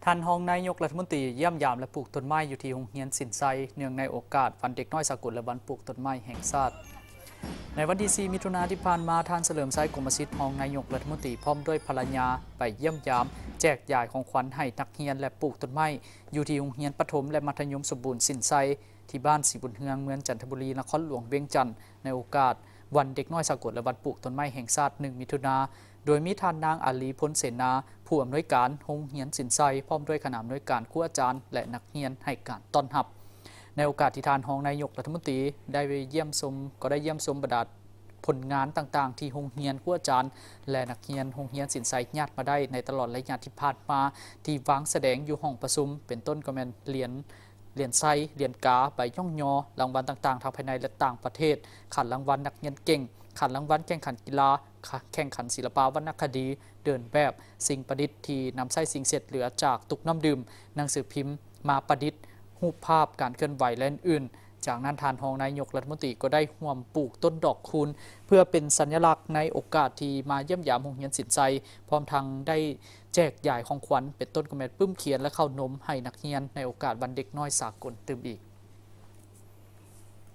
ທ່ານຮອງນາຍົກລັດຖະມົນຕີຢ້ຽມຢາມ ແລະ ປູກຕົ້ນໄມ້ຢູ່ທີ່ໂຮງຮຽນສິນໄຊ ເນື່ອງໃນໂອກາດວັນເດັກນ້ອຍສາກົນ ແລະ ວັນປູກຕົ້ນໄມ້ແຫ່ງຊາດ. ໃນວັນທີສີ່ ມິຖຸນາທີ່ຜ່ານມາ, ທ່ານສະເຫຼີມໄຊ ກົມມະສິດ ຮອງນາຍົກລັດຖະມົນຕີ ພ້ອມດ້ວຍພັນລະຍາ ໄປຢ້ຽມຢາມ, ແຈກຢາຍຂອງຂວັນໃຫ້ນັກຮຽນ ແລະ ປູກຕົ້ນໄມ້ ຢູ່ທີ່ໂຮງຮຽນປະຖົມ ແລະ ມັດທະຍົມສົມບູນສິນໄຊ ທີ່ບ້ານສີບຸນເຮືອງ ເມືອງຈັນທະບູລີ ນະຄອນຫຼວງວຽງຈັນ ໃນໂອກາດວັນເດັກນ້ອຍສາກົນ ແລະ ວັນປູກຕົ້ນໄມ້ແຫ່ງຊາດ ໜຶ່ງ ມິຖຸນາ, ໂດຍມີທ່ານນາງ ອາລີ ພົນເສນາ ຜູ້ອຳນວຍການໂຮງຮຽນສິນໄຊ ພ້ອມດ້ວຍຄະນະອຳນວຍການ, ຄູອາຈານ ແລະ ນັກຮຽນໃຫ້ການຕ້ອນຮັບ. ໃນໂອກາດທີ່ທ່ານຮອງນາຍົກລັດຖະມົນຕີໄດ້ໄປຢ້ຽມຊົມ, ກໍໄດ້ຢ້ຽມຊົມບັນດາຜົນງານຕ່າງໆ ທີ່ໂຮງຮຽນ, ຄູອາຈານ ແລະ ນັກຮຽນໂຮງຮຽນສິນໄຊຍາດມາໄດ້ໃນຕະຫຼອດໄລຍະທີ່ຜ່ານມາ ທີ່ວາງສະແດງຢູ່ຫ້ອງປະຊຸມ, ເປັນຕົ້ນກໍແມ່ນຫຼຽນ ຫຼຽນໄຊ, ຫຼຽນກາ, ໃບຍ້ອງຍໍ, ລາງວັນຕ່າງໆ ທັງພາຍໃນ ແລະ ຕ່າງປະເທດ, ຂັນລາງວັນນັກຮຽນເກັ່ງ, ຂັນລາງວັນແຂ່ງຂັນກິລາ, ຂະ ແຂ່ງຂັນສິລະປະວັນນະຄະດີ, ເດີນແບບ, ສິ່ງປະດິດທີ່ນຳໃຊ້ສິ່ງເສດເຫຼືອຈາກຕຸກນ້ຳດື່ມ, ໜັງສືພິມ, ມາປະດິດຮູບພາບ, ການເຄື່ອນໄຫວ ແລະ ອື່ນໆ. ຈາກນັ້ນທ່ານຮອງນາຍົກລັດຖະມົນຕີກໍໄດ້ຮ່ວມປູກຕົ້ນດອກຄູນ ເພື່ອເປັນສັນຍະລັກໃນໂອກາດທີ່ມາຢ້ຽມຢາມໂຮງຮຽນສິນໄຊ, ພ້ອມທັງໄດ້ແຈກຢາຍຂອງຂວັນ ເປັນຕົ້ນກໍແມ່ນປຶ້ມຂຽນ ແລະ ເຂົ້າໜົມໃຫ້ນັກຮຽນໃນໂອກາດວັນເດັກນ້ອຍສາກົນຕື່ມອີກ.